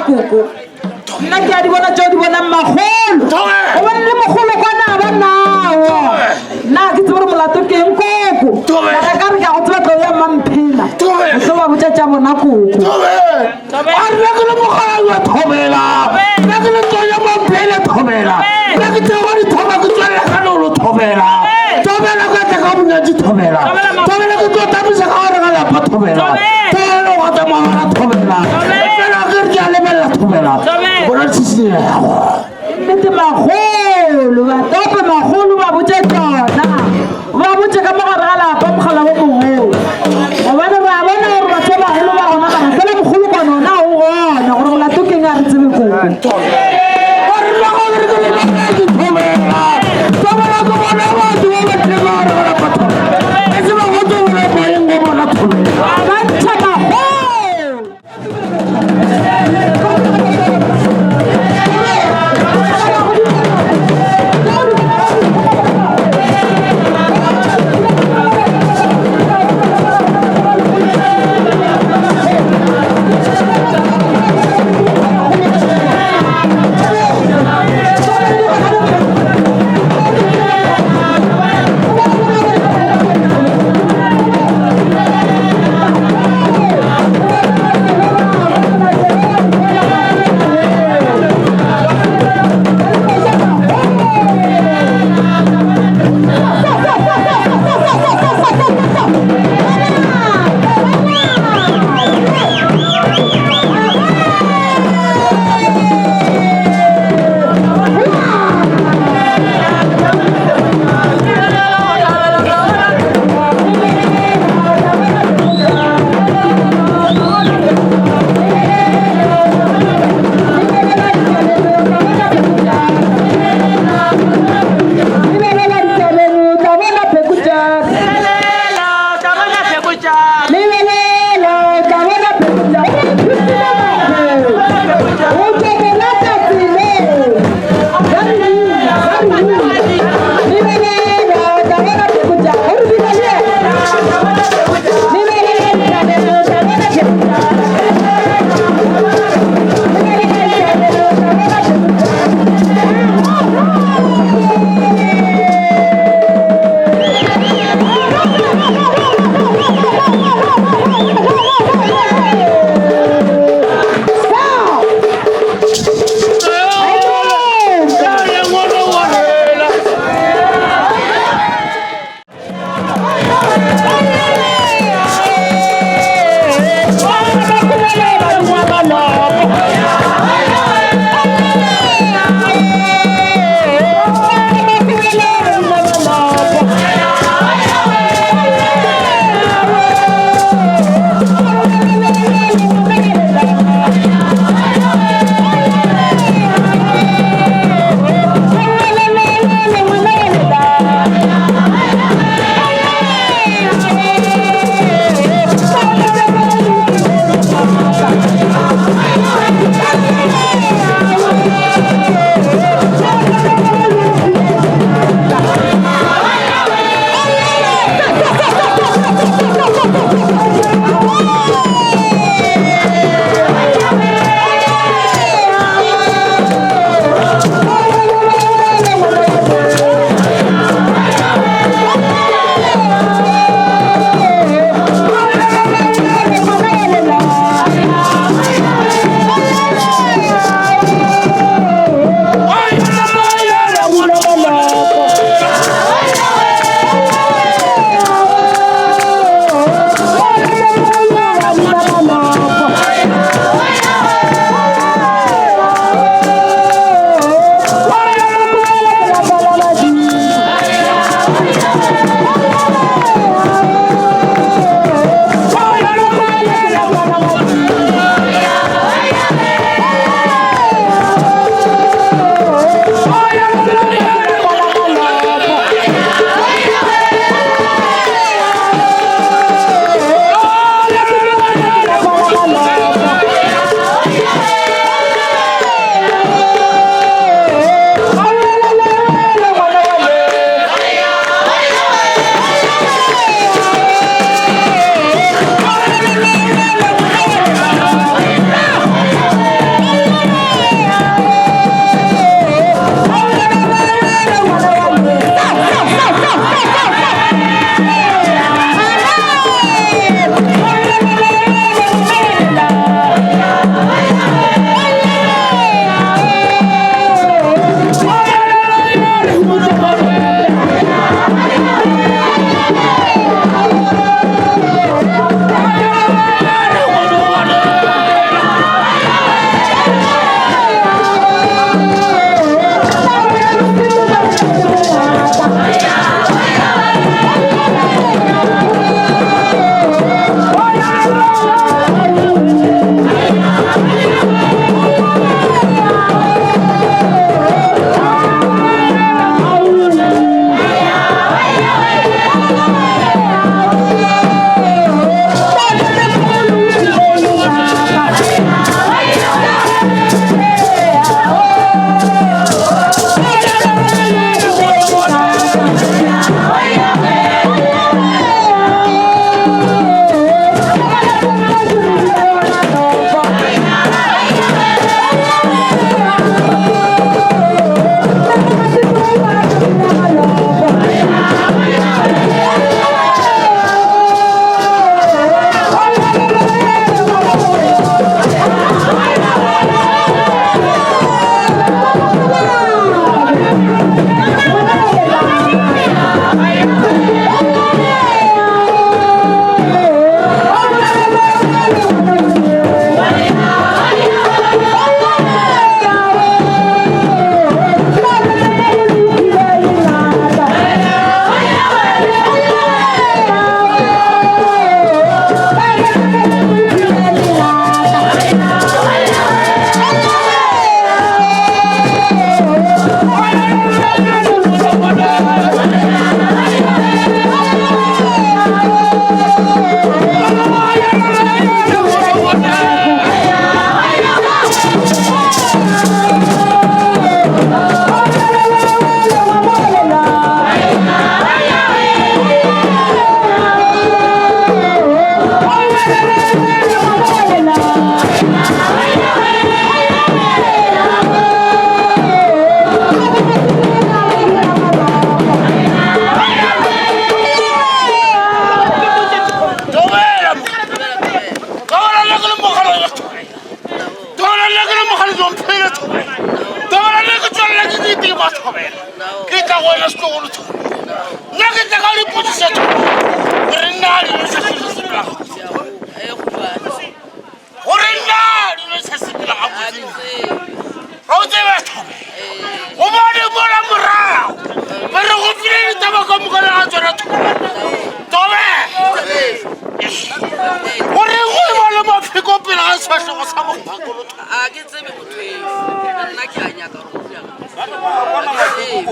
koko. Nna ke a di bona tšeo di bonang magolo. Gobane le mogolo kwana a ba nao. Nna ke tsebe gore molato ke eng koko. Mara ka re ke a go tseba tlo ya mmamphela. O tlo ba botša tša bona koko. A nna ke le mogala thobela. Nna ke le tlo ya mmamphela thobela. Nna ke tseba dithoma ke tswelela ka lolo thobela. Thobela ka tla ka monyadi thobela. Thobela ke tlo tamisa ka gare ga lapa thobela. Thobela go tsamaya thobela. Fela ke re ke a lebelela thobela. Bona tshitsinyego. Nnete magolo batope magolo ba botše tšona ba botše ka mogare ga lapa mogala wo mogolo gobane re a bona gore batho ba bagolo ba gona mara fela mogolo kwana ona o gona gore molato keng a re tsebe koko. Gore nna go re ke le ke thobela. Thobela ke bona batho ba ba tleng ka gare ga lapa thobela. Ke tseba go thobela moyeng go bona thobela. Ba ntšha magolo.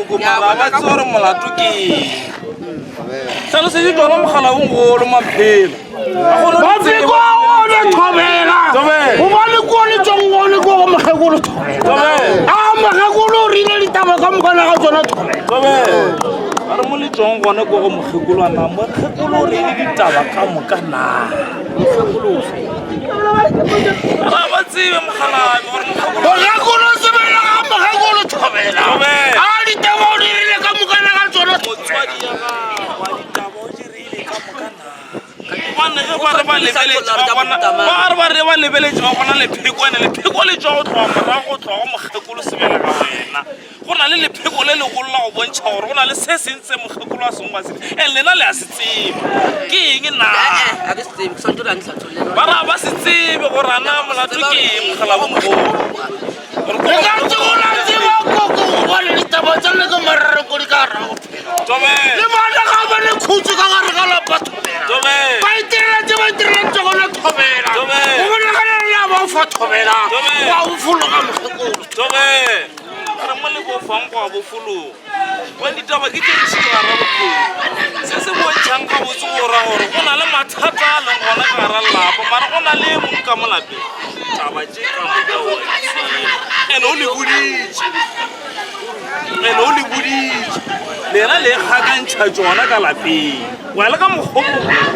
bohloko mara ba tsebe gore molato ke eng. Hlalosetše tšona mogala o mogolo maphelo. Mafeko a one thobela gobane ko le tswang one ko go mokgekolo thobela a mokgekolo o rile ditaba ka mokana ga tsona thobela ba re mo le tswang gone ko go mokgekolo a na mokgekolo o reile ditaba ka moka na ga ba tsebe mogalabe gore mokgekolo sebelela ga mokgekolo thobela a ditaba o dirile ka mokana ga tsona motswadi ya gagwe a ditaba o dirile ka moka na gobane ge ba re ba lebeletše ba bona ba re ba re ba lebeletše ba bona lepheko ene lepheko le tšwa go tloga morago go tloga go mokgekolo sebele ga wena go na le lepheko le legolo la go bontšha gore go na le se seng se mokgekolo a sengwe ba se and lena le a se tseba ke eng na ba ra ba se tsebe gore a na molato ke eng mogala bo mogolo Le ka tsogola tseba koko gobane ditaba tsa le ke marareko di ka rago le bana ga ba le khutso ka gare ga lapa thobela ba itirela tse ba itirelang tsogona thobela go bonagala le a ba o fa thobela wa o fologa mokgekolo re mo le bofang go a bofologa gobane ditaba ke tše ntši ka gara bophelo se se bontšhang gabotse go ra gore go na le mathata a leng gona ka gara lelapa mara go na le e mongwe ka mo lapeng taba tše ka moka o a di tseba and o le boditše ene o le boditše lena le kgakantšha tšona ka lapeng wa le ka mokgwa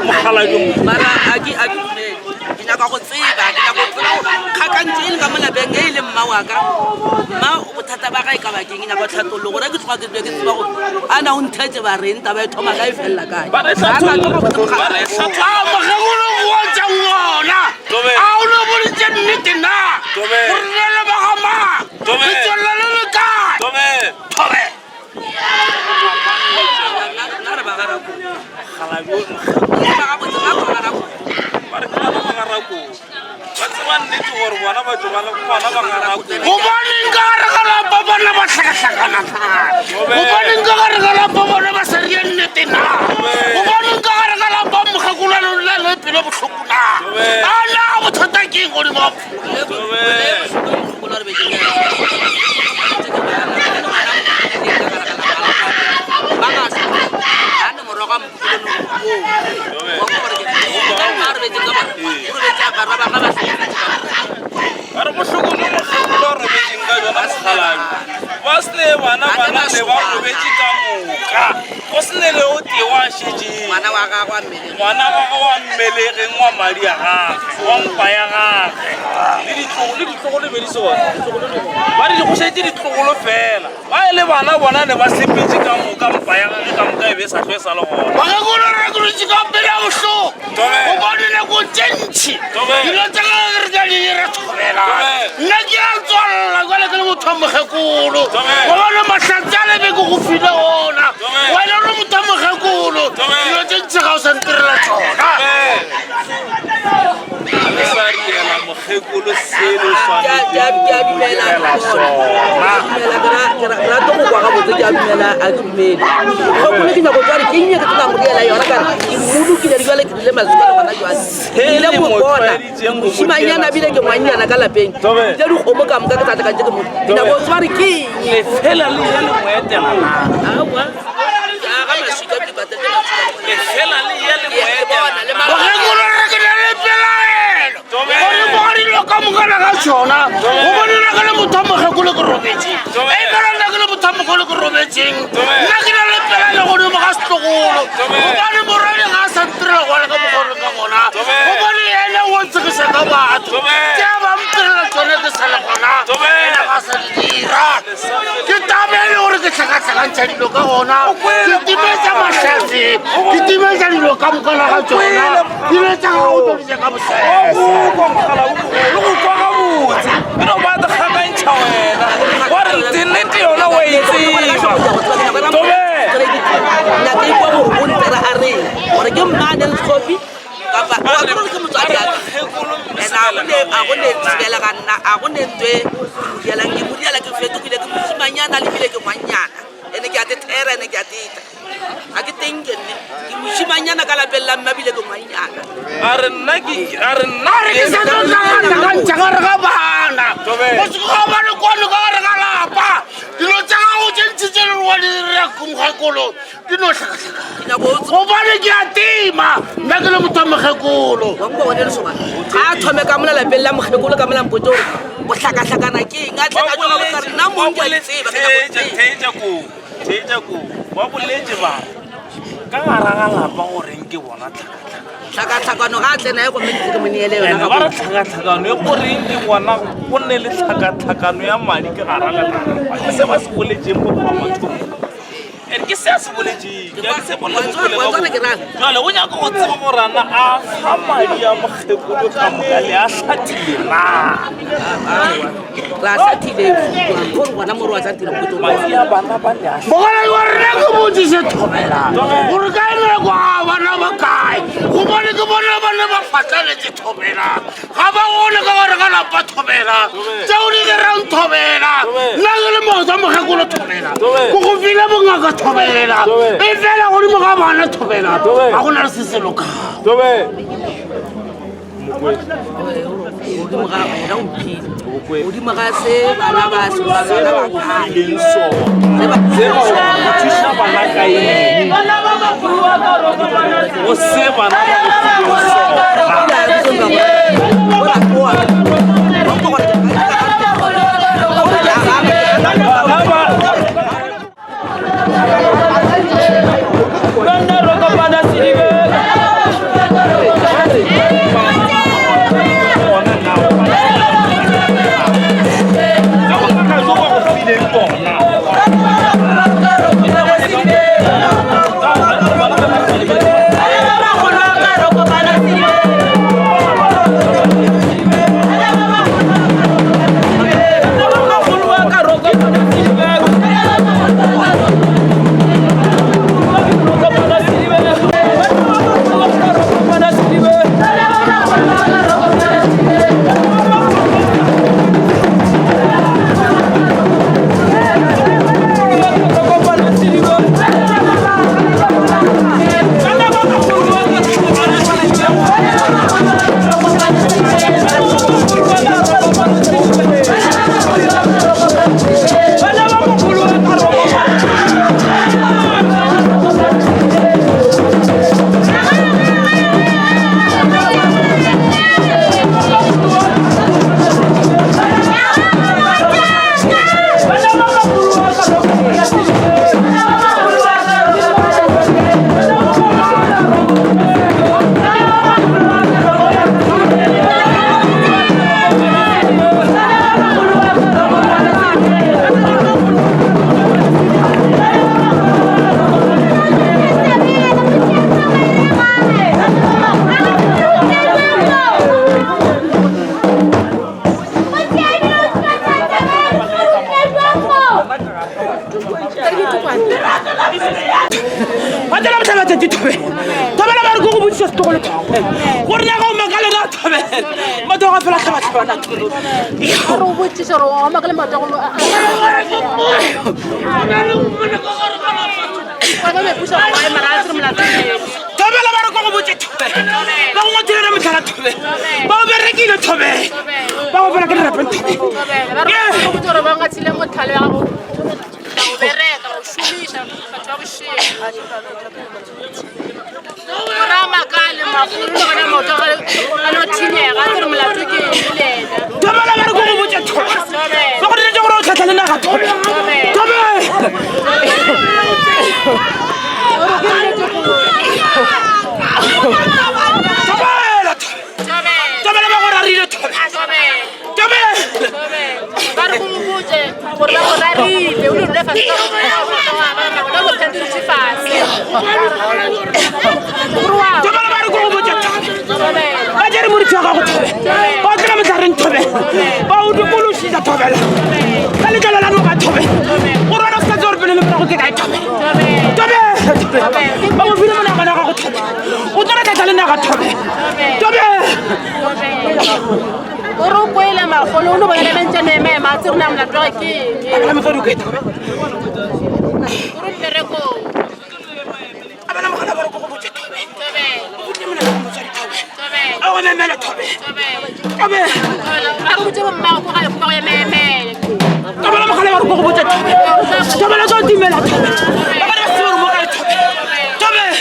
mokgalabjong mara a ke a ke dumele ke nyaka go tseba ke nyaka go tseba gore kgakantšo e le ka mo lapeng e e le mma wa ka mma bothata ba ga e ka bakeng ke nyaka tlhathollo gore ke tloga ke dule ke tseba gore a na o nthetse ba reng taba e thoma kae e felela kae Ba re Ga a ka tloga go ba re a mokgekolo wa tša ngwana a o no boditše nnete na gore le le ba ga mang Le tswelela le le kae? Thobe. Gobaneng ka gare ga lapa bona ba hlakahlakana na? Gobaneng ka gare ga lapa bona ba sa rie nnete na? Gobaneng ka gare ga lapa mokgekolwane o lla le pelo bohloko na? A na bothata ke eng godimo ga ba re bohloko mo mokgekolo a robetšeng ka jona mokgalabje ba se ne bana bana ne ba robetše ka moka go se ne le o tee wa šetšeng ngwana wa gagwe a mmelegi ngwana gagwe wa mmelegeng wa madi a gagwe wa mpa ya gagwe le ditlogolo le ditlogolo be di se gona ba re go šetše ditlogolo fela ba e le bana bona ne ba sepetše ka moka mpa ya gagwe ka moka e be e sa hlwe e sa le gona Bakgekolo re dutše ka pele ya bohloko gobane nako tše ntši dilo tša gagwe re tla di dira thobela. Nna ke a tswalela jale ke le motho wa mokgekolo gobane mahlatse a lebe ke go file ona. Wena o le motho wa mokgekolo dilo tše ntši ga o sa ntirela tšona. Re sa riela mokgekolo selo Ke a- ke a dumela direla sona ke rata go kwa gabotse ke a dumela a ke dumele kgopolo ke nyako jwale ke nnye ke tloga mo diela yona kare ke mmolokile di jwale ke rile masuka le gona jwale ke ile mo bona mošimanyana bile ke ngwannyana ka lapeng ile dikgomo ka moka ke sa tlakantse ke mo ke nyako tshware ke eng lefela le ya le mo etela na aowa ke aga maswika ke patetse maswika lefela le ya le mo ke etela bona le Mokgekolo re ke na le pelaelo gore mo dilo ka mokana ga tšona gobane nna ke le motho wa mokgekolo ke robetše e fela nna ke le motho wa mogolo ke robetšeng nna ke na le pelaelo godimo ga setlogolo gobane morwedi ga a sa ntirela gona ka mokgwa ka gona gobane ene o ntshegiša ka batho tše ba mtirela tsone ke sa le gona ene ga sa di dira ke tabele gore ke tlhakatlhakantšha dilo ka gona ke timetša mahlatse ke timetša dilo ka mokana ga tsona dilo tša gago tlo di ja ka bosese le go kwa gabotse e no ba kgakantšha wena wa re nnete yona wa e tseba tobe nyaka ikwa gore o ntere a reng gore ke mmane le copy kapa wa tseba gore ke motswadi wa ka and a go ne a go ne thibela ga nna a go ne ntwe ke mo diela ke fetogile ke mosimanyana le bile ke ngwannyana ene ke a te thera ene ke a teta ga ke teng ke nne ke mosimanyana ka lapeng la mma bile ke ngwannyana a re nna ke a re nna a re ke sa tlo tlhakatlhakantšha gare ga bana go se ga ba le kwano ka gare ga lapa dilo tša gago tše ntši tše le wa di tša mokgekolo di no hlakahlakana gobane ke a tima nna ke le motho wa mokgekolo ga a thome ka mola lapeng la mokgekolo ka mola mpotse gore go hlakahlakana ke eng a tle ka tsoga botsa re nna mong ke a itseba ke theetša koo theetša koo ba boletse ba ka gara ga lapa goreng ke bona tlhakatlhakano tlhakatlhakano ga a tle naye gomme ke ke mo neele yona ene ba re tlhakatlhakano e goreng ke bona go nne le tlhakatlhakano ya madi ke gara ga lapa ke se ba se boletseng mo go mathong ene ke se a se boletseng ke se jale o nyaka go tseba gorana a ga madi a mokgekolo ka moka le a hlathile na re a hlathile gore gona mo re wa tsa tiro madi a bana ba le a mogala wa rena ke botsise thobela gore kae nako a bana ba kae gobane ke bona bana ba fatlaletse thobela ga ba gone ka gore ka lapa thobela tseo di dirang thobela nna ke le motsa mokgekolo thobela ko go file bongaka thobela e fela godimo ga bana thobela ga go na le se se lokang godimo ga ona o mphile godimo ga se bana ba se bana ba kae se ba go thuša bana ka eng go se bana ba go fileng sona. Bana ba Batela botlhaba tsatsi thobela thobela ba re ko go botsisa setogolo thobela gore na ga o makale na thobela matho ga fela tlhabatlhabana re o botsisa gore o makale matogolo thobela ba re ko go botse thobela ba go ngwathile metlhala thobela ba o berekile thobela ba go fela ke dirapeng thobela ba re go botsa gore ba ngathile motlhale wa gago go bereka go šomiša batho ba bošego gore a makale magolo le gona maoto a no thinyega a tsere molato ke eng le ena thobela ba re ko go botse thobela ba go diretse gore o tlhatlha le naga thobela thobela thobela thobela ba go rarile thobela thobela ba re go botse gore ba go rarile o le rule fase ka fatshe thobela ba re ko go botse thobela ba jere moriti wa gago thobela ba o tlela motlhareng thobela ba o dikološisa thobela ka letlalo la noga thobela gore wena o se ka tse gore pele le morago ke kae thobela thobela ba mo file monagano wa gago thobela o tlo re tlatla le naga thobela thobela o re o kwele magolo o no bona le ntse meme a tsere na molato wa ke eng la motswadi o kae thobela o re mmerekong a bana mogala ba re ko go botse thobela o botse monagano motswadi thobela a go memela thobela thobela a re botse bommago ko gae ba go ememele. Thobela mogala wa re ko go botsa thobela. Thobela tlo timela thobela. Ba ba se gore mo kae thobela. Thobela.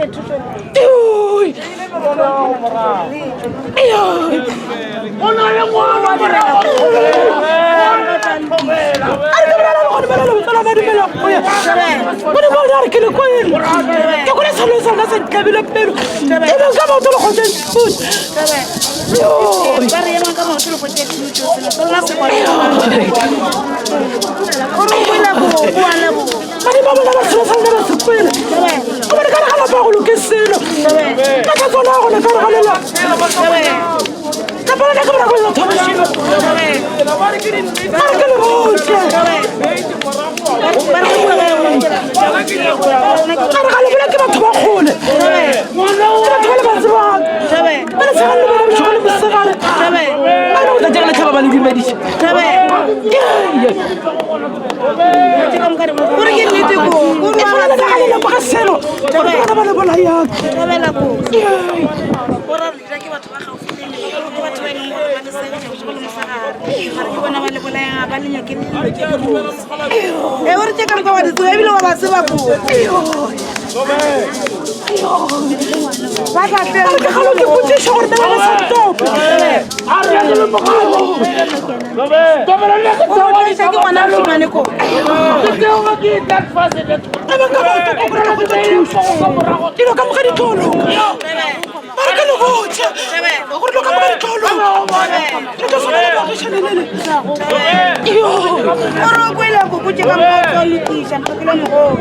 Ke kwele selo sa lona se ntlabile pelo e ka maoto le kgotse Ba re emang ka maoto le kgotse thuto, selo sa lona se kwa. Gore o kwela bo, o ala bo. Bane ba bolela selo sa lona ba se kwele gobane ka re ga lapa go loke selo ka tla tsona gone ka re ga lela lapa lena ke bona go ela thobošilo a re ke le botse a re ga le bole ke batho ba kgole ke batho ba le ba tsebang ba le tshegale le bona bošego le mosegare ba le go tla tšega letlhaba ba le dumediša. Gore ke nnete ko. E fela le naga le lemoge selo gore ke bona ba le bolayang. Thabela ko. Gore re dira ke batho ba gaufi le lena, ke batho ba e leng gore ba le segetša bošego le mosegare. Mara ke bona ba le bolayang, ga ba le nyake le dilo tše dibotse. Ee, o re tše ka moka wa di tseba ebile wa ba tseba ko. Ba tla A re ke galo ke potšiša gore na ba sa ntope. O bolaiša ke ngwana mošemane ko. E bang ka maoto ko gore ke hwetše thušo dilo ka moka di tlo loka. Ba re ke le botše gore dilo ka moka di tlo loka, le tlo swana le baagišane lele. Gore o kwele koko tše ka moka o tlo lokiša mphokelo mogolo.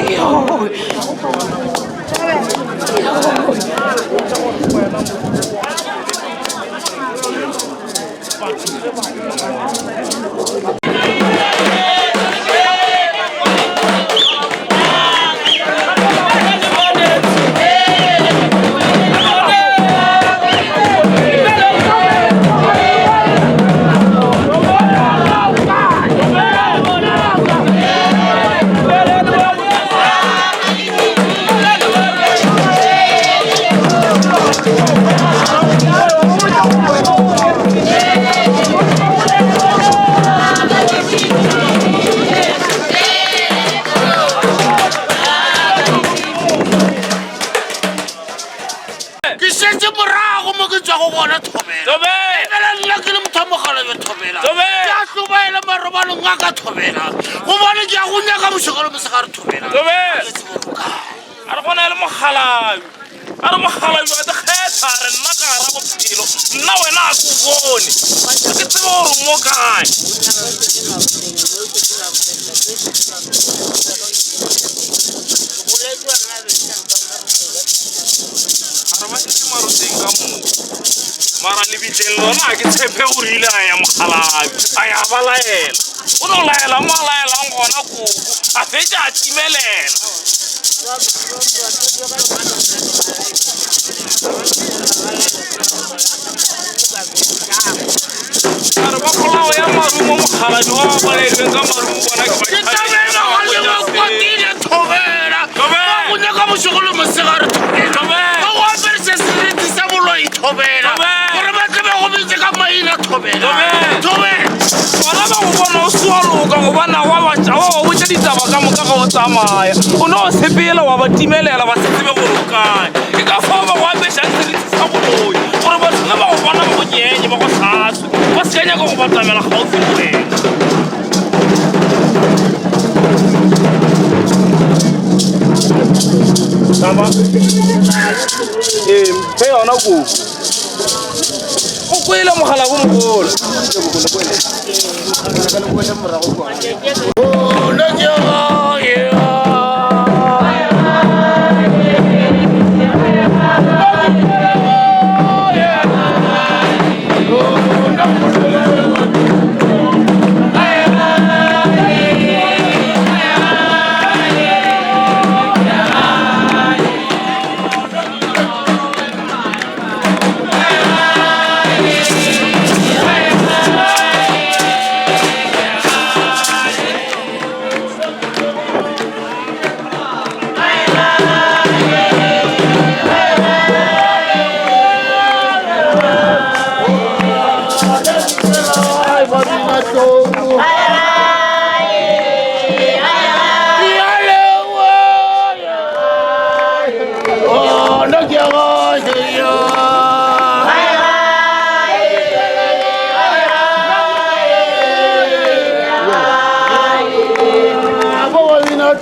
Ke šetše morago mo ke tswago gona thobela. Ebela nna ke le motho wa mogala yo thobela. Ke a hlobaela marobalong a ka thobela. Gobane ke a go nyaka bošego le mosegare thobela. Ke tsebe gore o kae. A re gona le mogalabi. A re mogalabi wa te kgetha re nna ka gara bophelo. Nna wena a ko bone. Ga ke tsebe gore o mo kae. A re ba šetše maroteng ka moka. Mara lebitleng lona ga ke tshepe gore ile a ya mogalabi. A ya ba laela. O no laela mo a laelang gona koko. A fetša a timelela. A re ba polao ya marumo mokgaladi wa ba bolailweng ka marumo bona ke ba Ke thabela ga le ba kwatile thobela. Ba go nyaka bošego le mosegare thobela. Ba go apereša seriti sa boloi thobela. Gore ba tle ba go bitše ka maina thobela. Thobela. Bona ba go bona o se wa loka gobane wa ba wa ba botša ditaba ka moka ge o tsamaya. O no sepela wa ba timelela ba se tsebe gore o kae. Ke ka fao ba go apešang seriti sa boloi gore batho ge ba go bona ba go nyenye ba go hlaswe ba se ka nyaka go batamela gaufi le wena. Tama. Ee, mphe yona koko. O kwele mogala bo mogolo.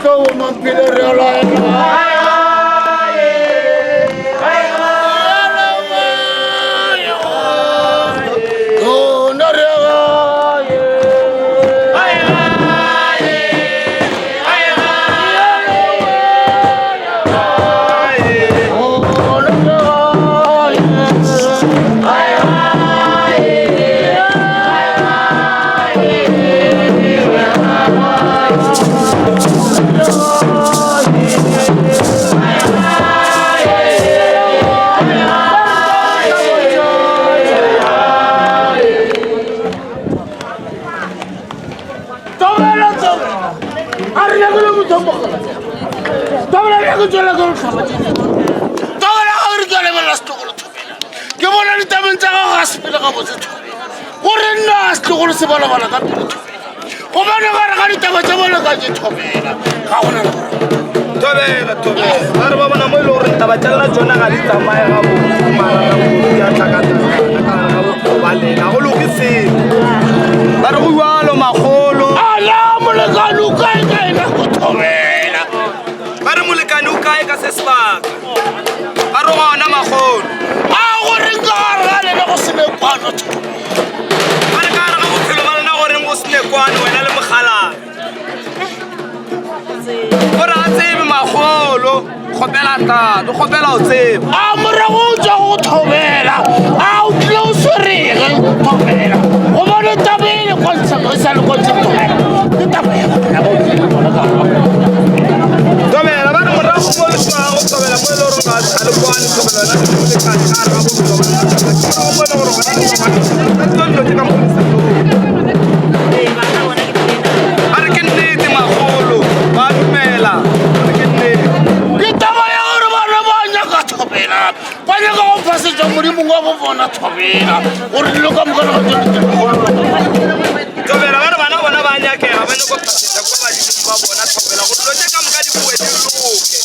tlo bo mamphele re a laela. Lona re a gae. Tobela, tobela. A re nyake le motho o mogolo. Tobela, re nyake tswela ka bohlaba tše dingwe. Tobela, ga re ke a lebelela setlogolo thobela. Ke bona ditabeng tša gago ga sepele gabotse thobela. Gore nna setlogolo se balabala ka pele thobela. Gobane gare ga ditaba tša bona ka tše thobela. Ga gona le gore. Thobela, thobela. Ba re ba bona mo e le gore taba tša lena tsona ga di tsamaye gabotse mara ga di a tlhakatlhakana ka gare ga bophelo ba lena. Ga go loke selo. Ba re go jalo makgolo. Ala molekane o kae ka ena go thobela. Ba re molekane o kae ka se sebaka. Ba re gona makgolo. A gore ka gare ga lena go se ne kwano thobela. Ba re ka gare ga bophelo ba lena goreng go se ne kwano wena le mokgalabje. Gore a tsebe makgolo. Kgopela tate, kgopela o tsebe. A morago o tswa go thobela. A o tlile o swerege thobela. Gobane taba e le kwa ntsha, e sa le kwa ntsha thobela. Ke taba ya ka bo tlile bona ka gare ga Thobela, ba re morago mo le tswago thobela mo e le gore ga a le kwane thobela wena le molekane ka gare ga bophelo ba lena. Ke morago mo e le gore gona le kwane. Ka tseo dilo tše ka mo le sa Ba re ke nnete makgolo, ba dumela. Ba re ke nnete. Ke taba ya gore bana ba nyaka thobela. Ba nyaka go phasetša modimong wa bo bona thobela. Gore dilo ka moka le ga tsone di kgolo. Thobela, ba re bana bona ba nyakega, ba nyaka go phasetša kwa badimong ba bona thobela gore dilo tše ka moka di boe di loke.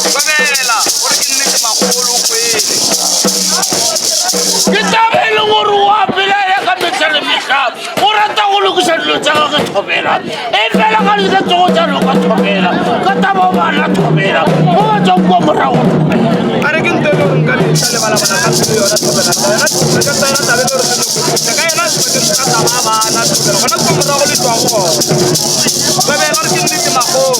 Thobela, gore ke nnete makgolo o kwele. Ke taba e leng gore o a belaela ka mehla le mehla. O rata go lokiša dilo tša gagwe thobela. E fela ga di ka tsogo tša loka thobela. Ka taba o bana thobela. Mo ba tswang kua morago thobela. A re ke ntho e le gore nka mehla le balabala ka pelo yona thobela. Yona thobela ka yona taba e le gore re nyoko thuša. Ka yona sebakeng sa taba ya bana thobela. Gona kua morago le tšwago gona. Thobela re ke nnete makgolo.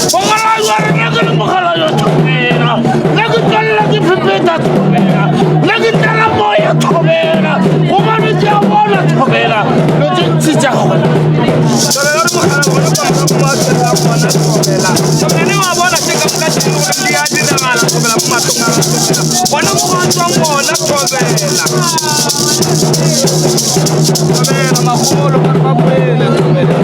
Mokgalabje wa rena ke le mokgalabje thobela. Nna ke tswelela ke phephetha thobela. Nna ke tlala moya thobela. Gobane ke a bona thobela. Dilo tše ntši tša gona. Thobela re mokgalabje gona kua morago mo a tswelelang gona thobela. Thobela ne wa bona tše ka moka tše e le gore di a diragala thobela mo mahlong a gago thobela. Gona mo a tswang gona thobela. Thobela makgolo ba re ba kwele thobela.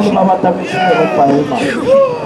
bagolo ba batametše meropa e magolo.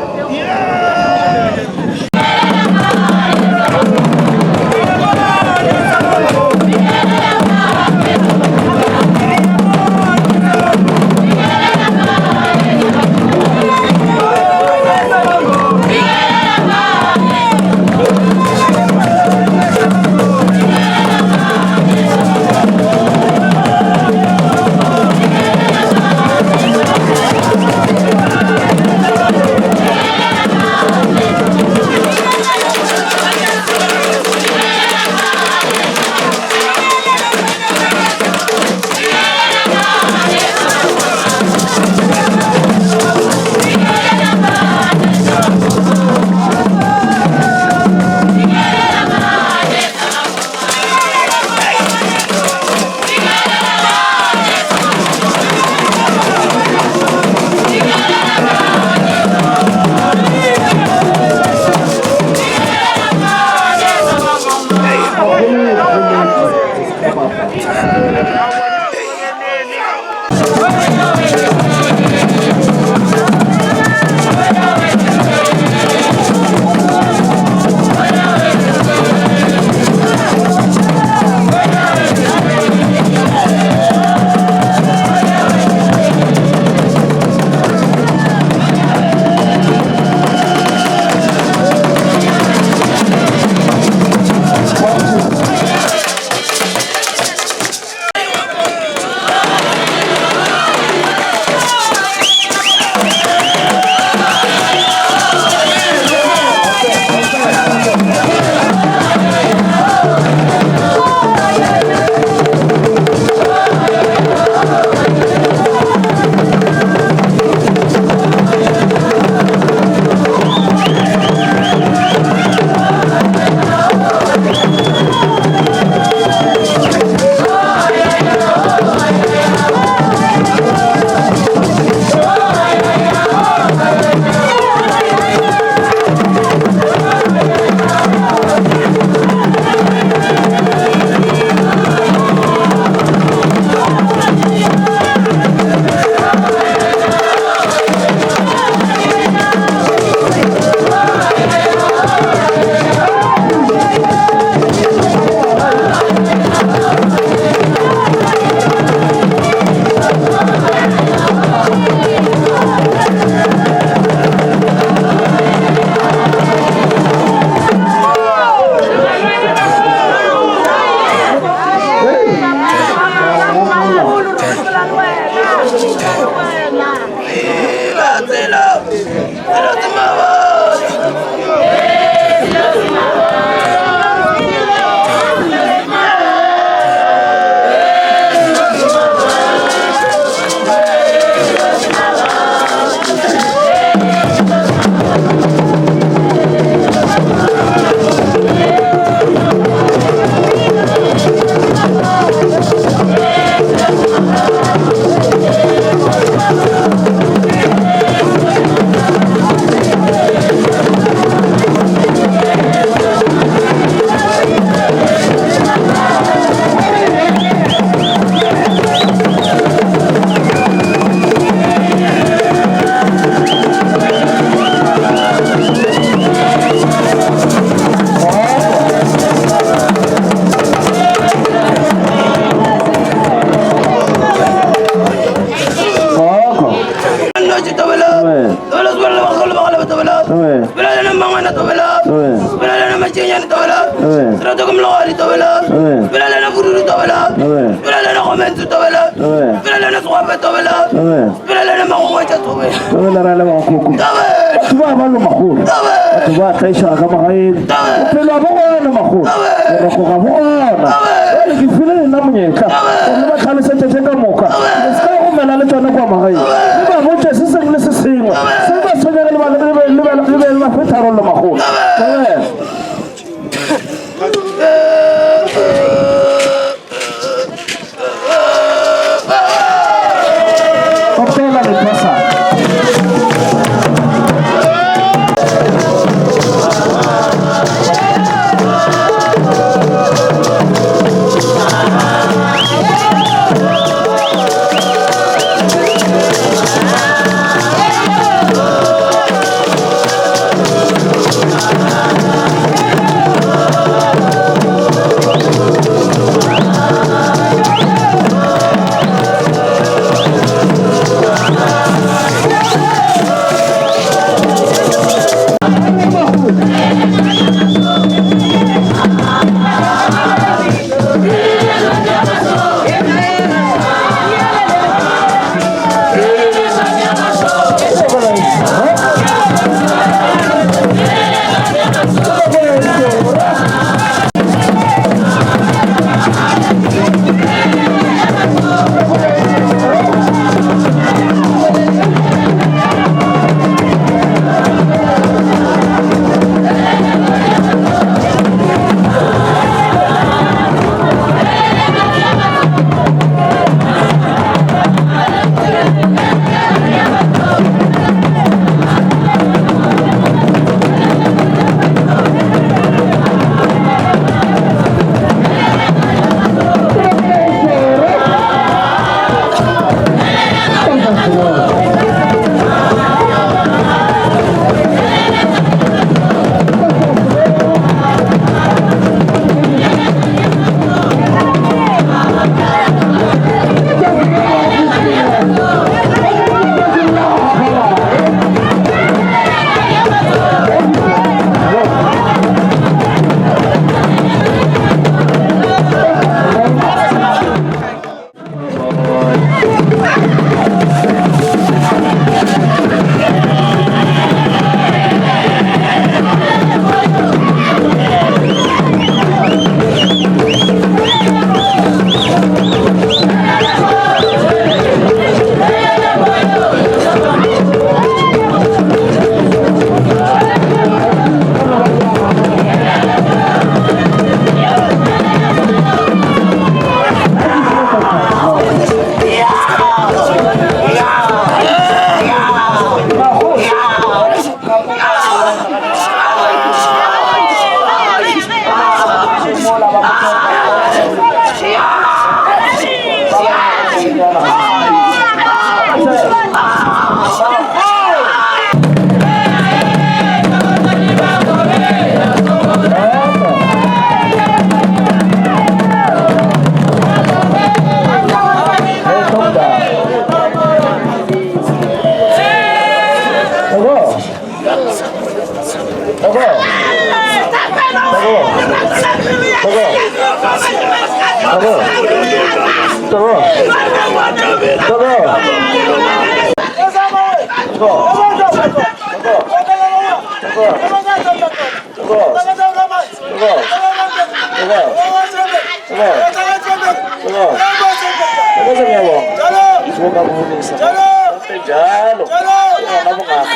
Njalo ngwana bongaka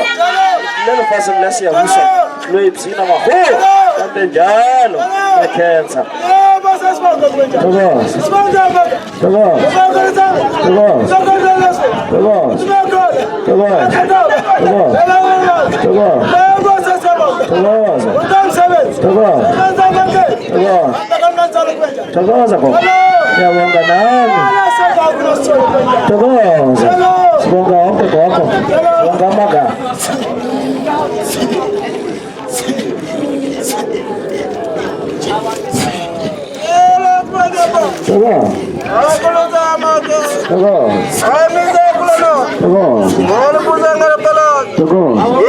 le lefaseng la Siyabuswa lo ipshina magolo gape njalo ya cancer. Thokoza. Thokoza. Thokoza. Thokoza. Thokoza. Thokoza. Thokoza. Thokoza. Thokoza. Thokoza gogo. Ngiyabonga nami. Thokoza. Sibonga wonke gogo. Sibonga amagama. Thokoza. Thokoza. Thokoza. Thokoza. Thokoza.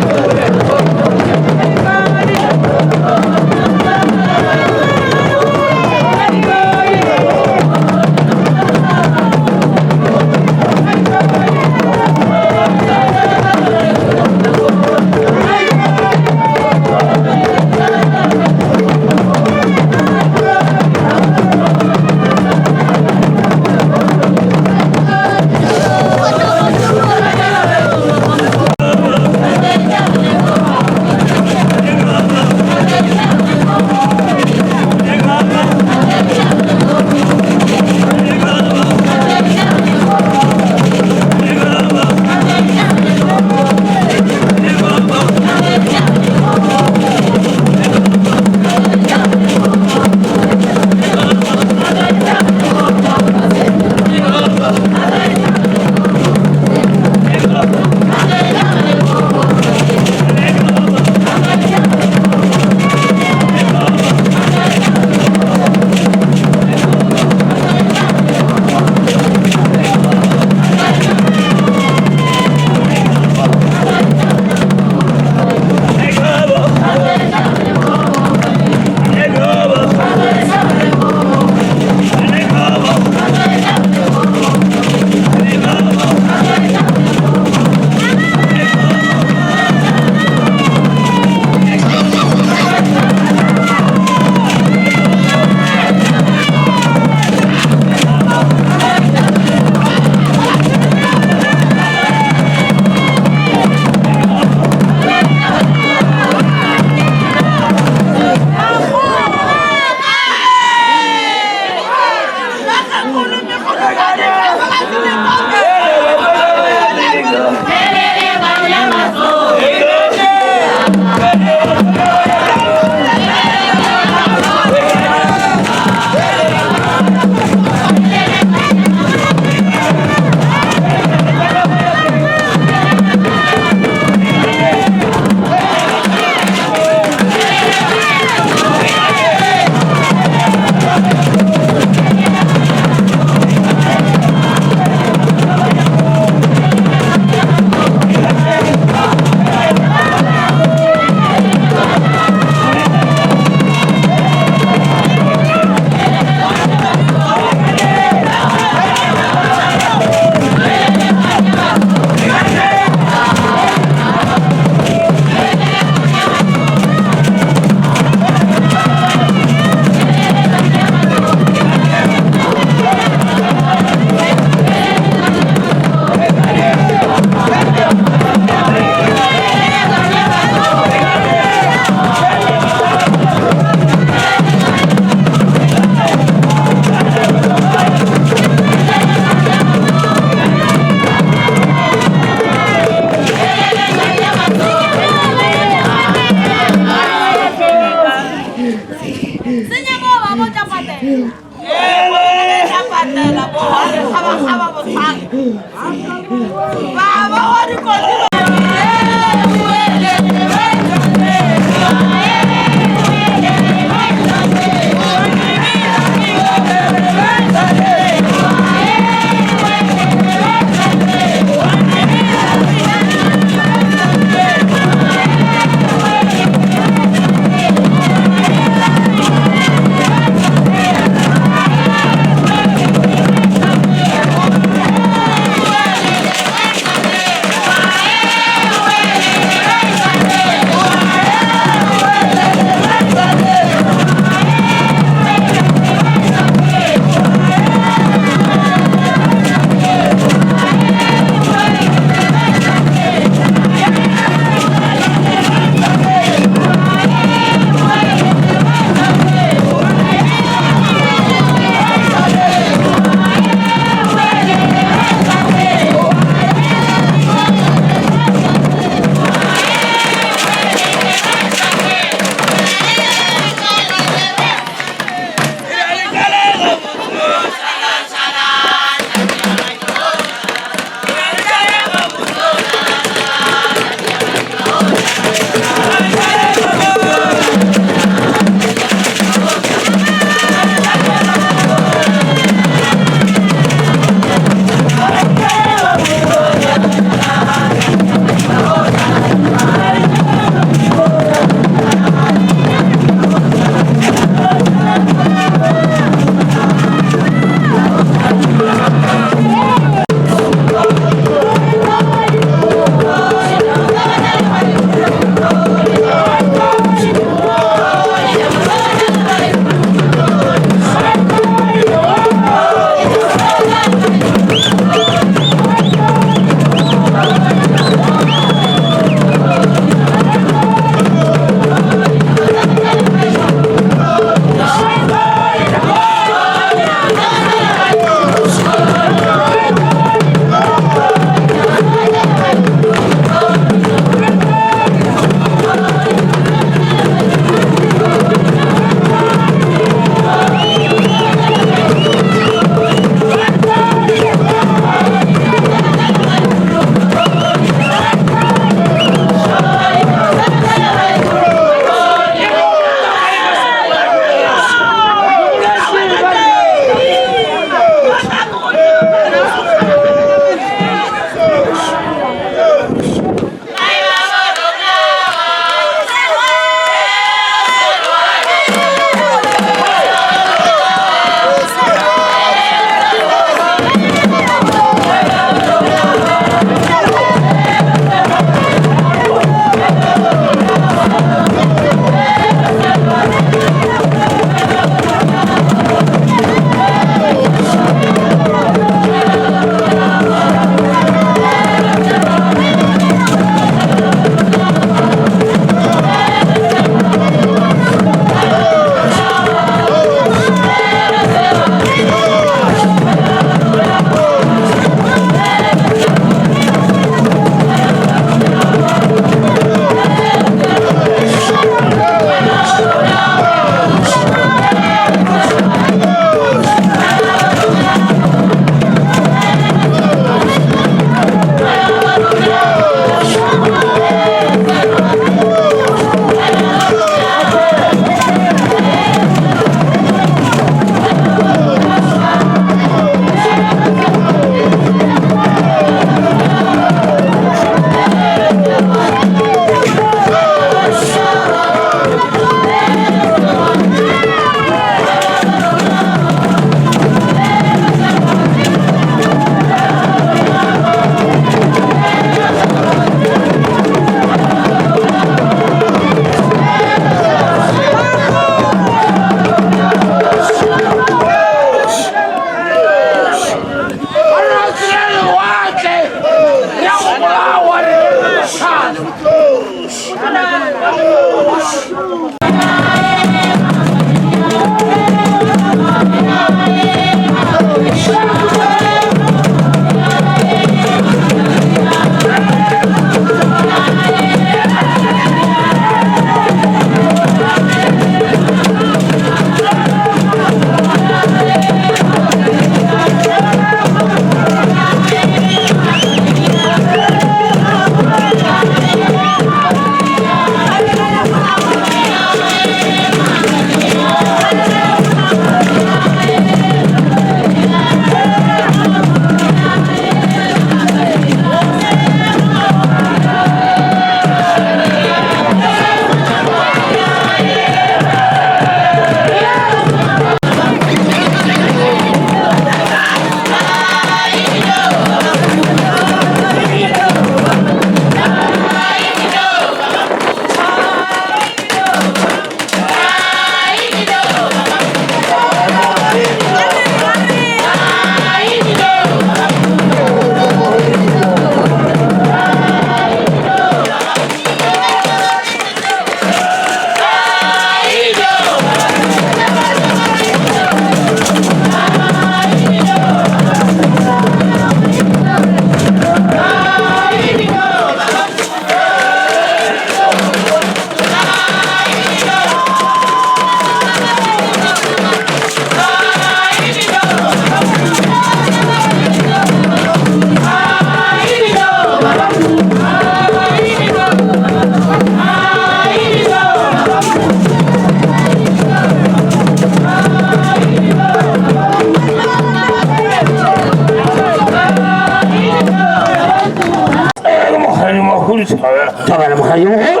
Thobela mokgadi mogolo.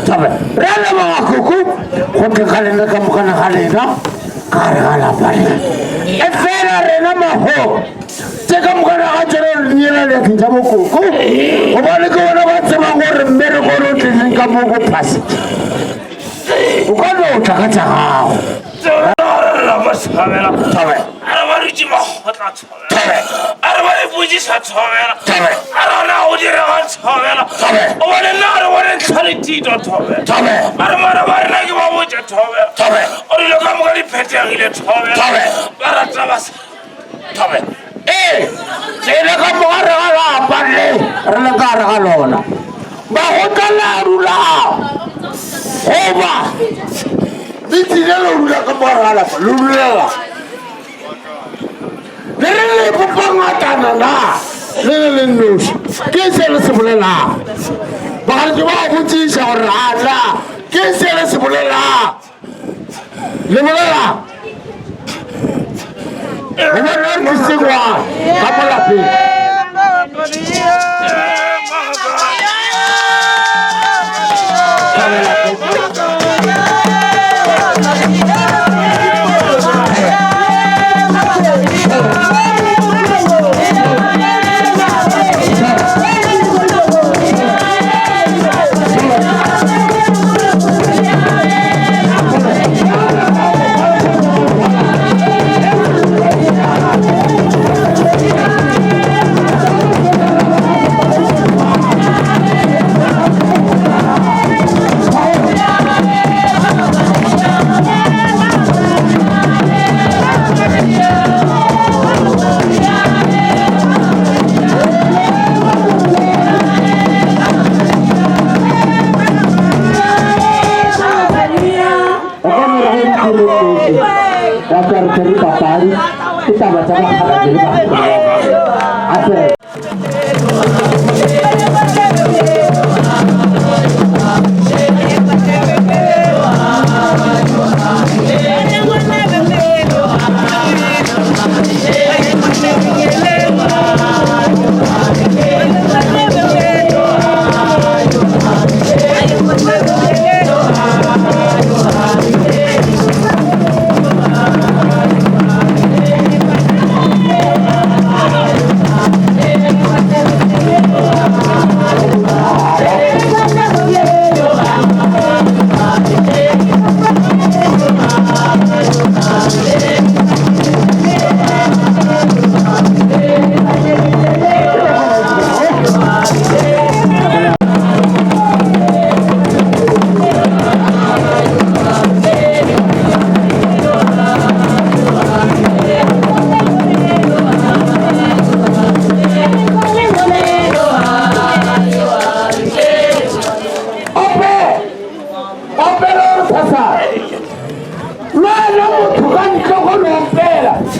Thobela. Re a leboga koko go tle ga lena ka mokana ga lena ka gare ga lapa le. E fela rena mago tse ka mokana ga tsona re nyela diatleng tša bokoko gobane ke bona ba tsebang gore mmereko re o tlileng ka mo go phasete o ka no tla ka tša gago. Ee, tsela ka moka re ga lapa le re le ka re ga lona bagotla la dula goba le tlile lo dula ka moka re ga lapa lo dulela le re le bopangatana na le le le nnoši ke se le se bolelang bagaletse ba botsiša gore a na ke se le se bolelang le bolela gobane re tlisitse ngwana ka mo lapeng.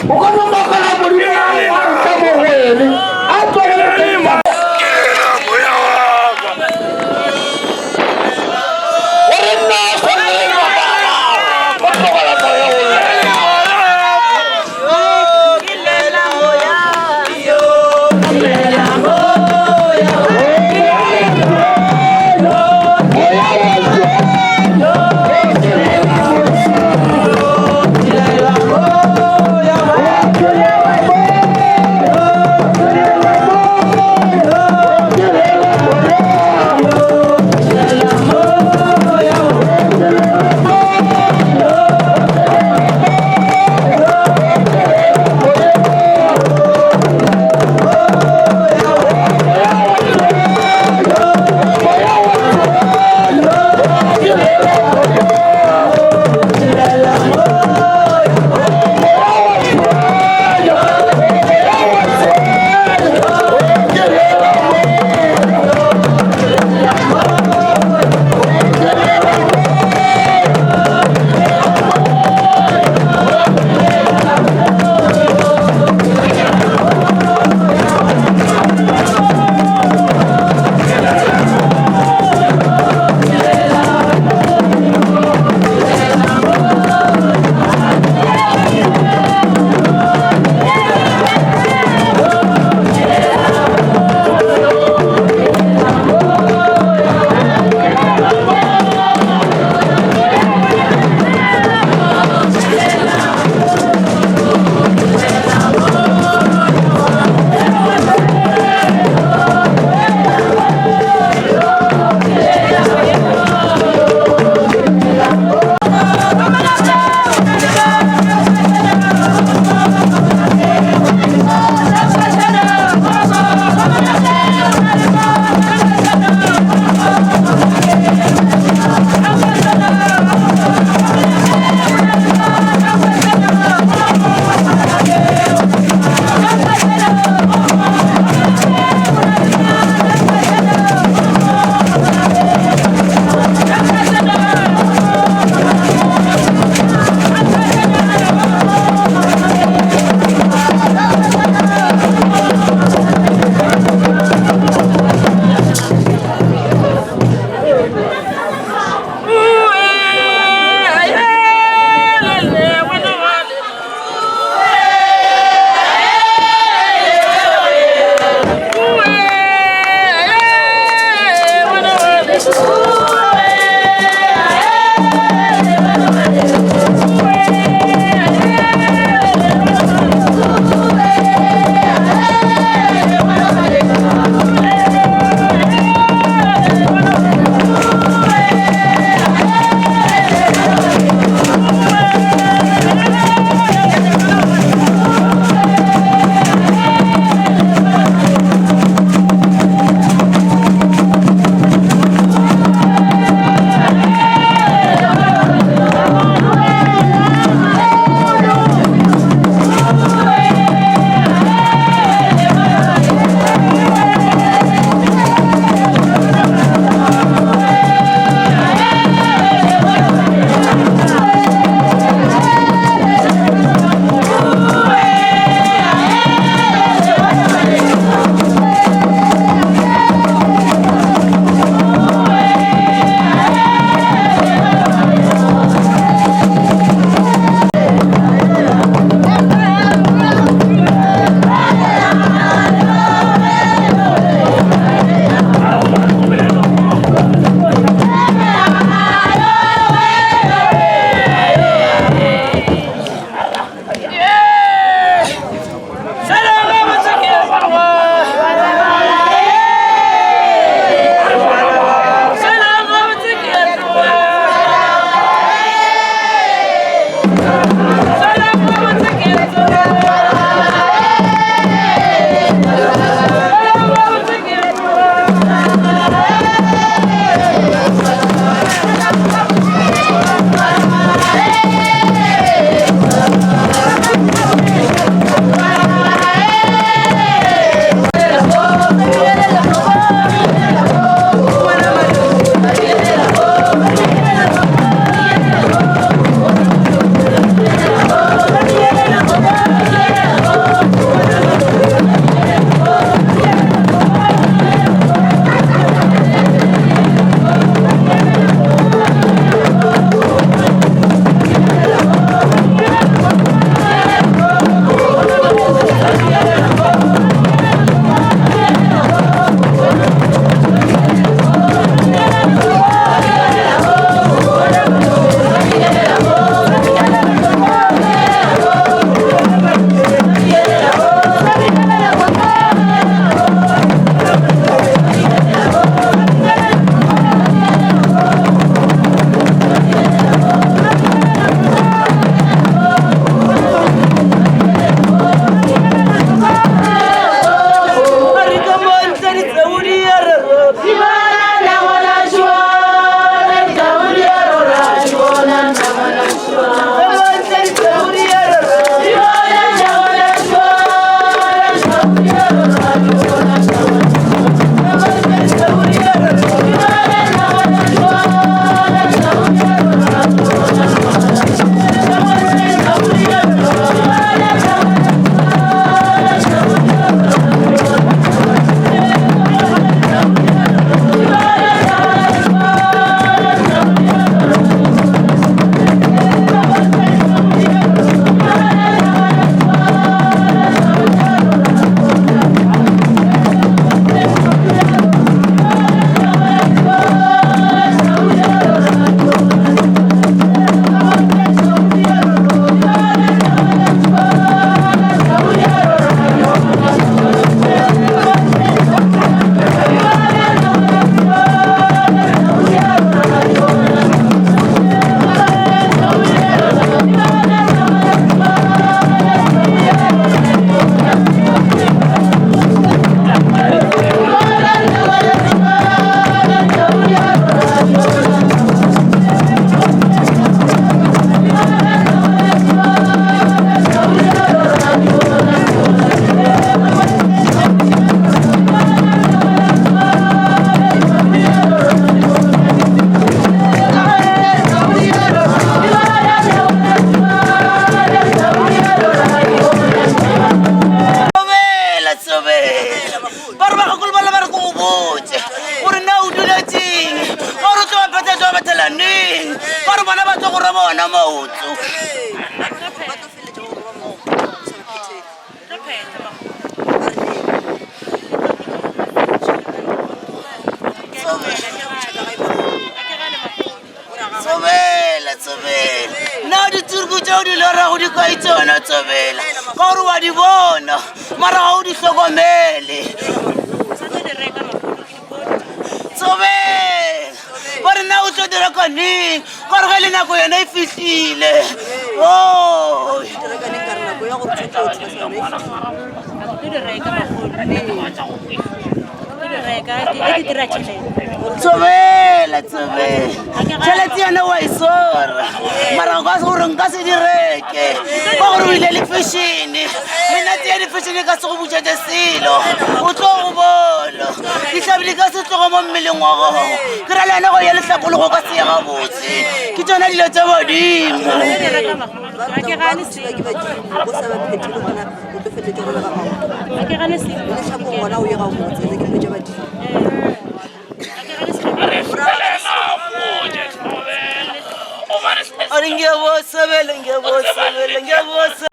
O ka no makala Modimo a nka mo go ene a tswelele pele. Gore nna a swanne le papa ba tlogela moya o lela. tlo bethela neng ka gore bona ba tlo go roba ona maotso. Tsobela, tsobela. Na ditsurku tšeo di lorago di kae tsona tsobela? Ka gore wa di bona, mara ga o di hlokomele. Tsobela. Ba re na o tlo di reka neng? Ka gore ge le nako yona e fihlile. Oh. Tsobela, tsobela. Tšhelete yone wa e swara. Mara nka gore nka se di reke. Ka gore o ile le fashion-e. Menate ya di-fashion-e ka se go bušetše selo. O tlo go bona. Dihlabi di ka se tloge mo mmeleng wa gago. Ke ra le yone go ya lehlapologo ka se ye gabotse. Ke tšona dilo tša badimo. Ore ngiyabosabela ngiyabosabela ngiyabosabela.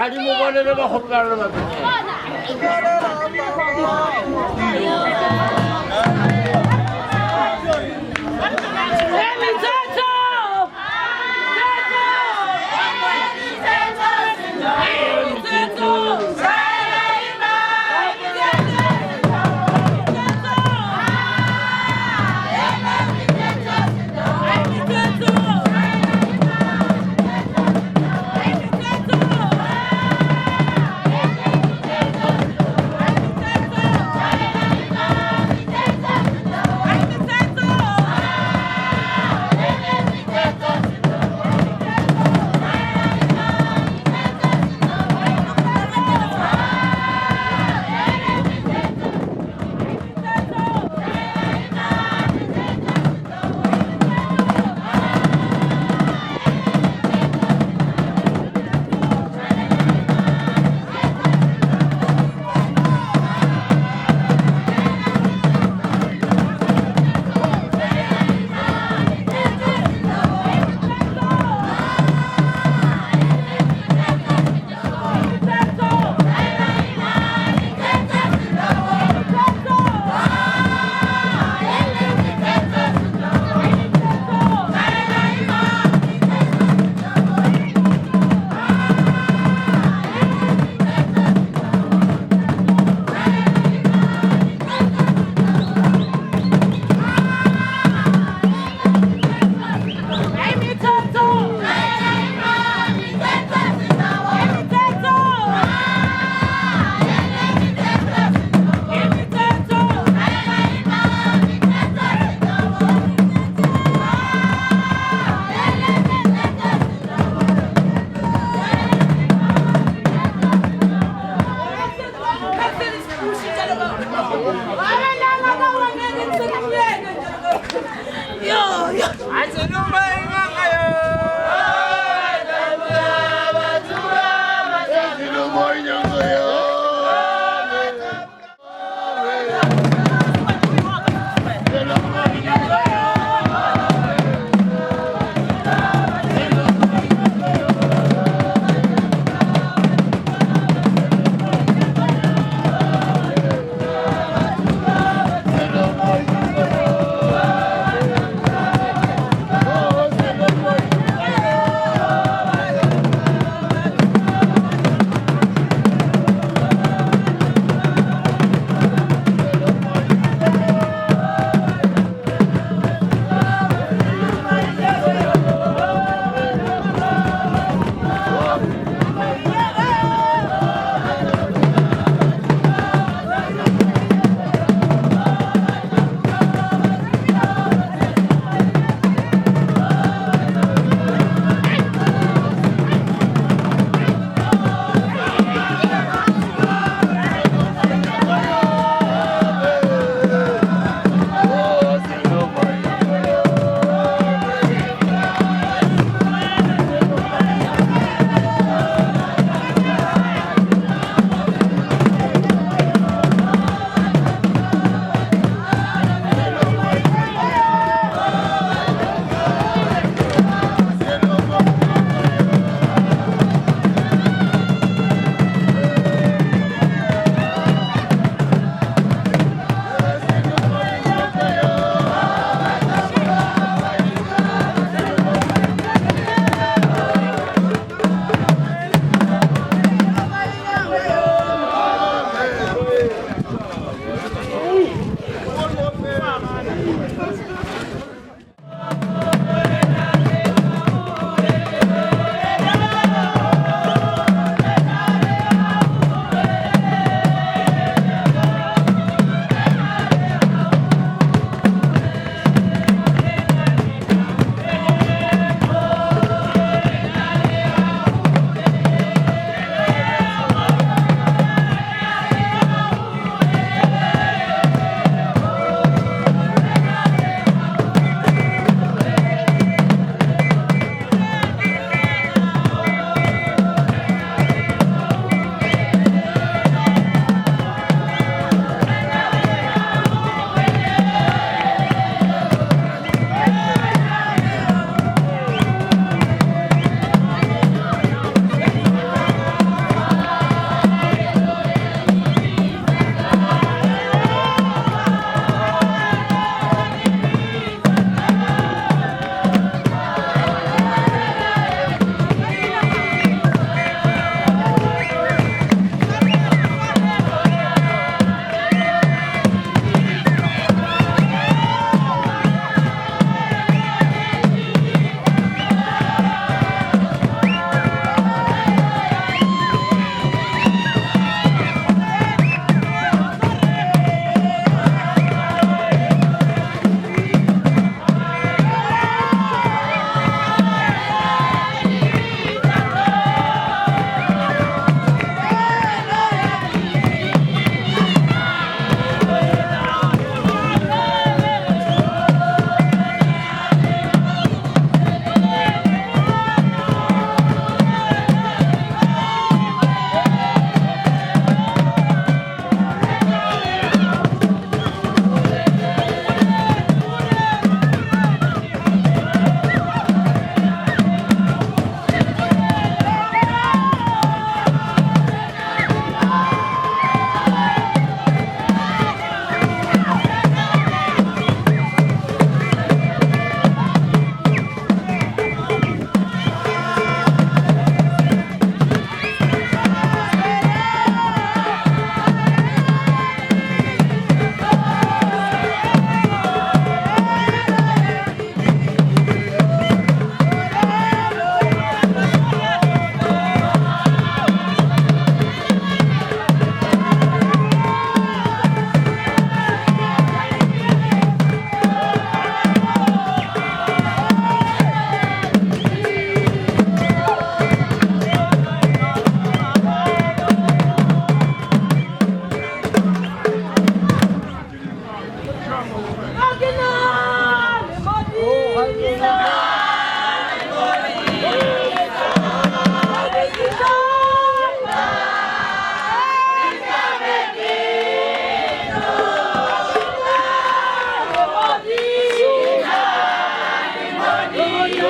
Ga di mo bone le bakgobokano le bapetšeng.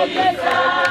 Thank you.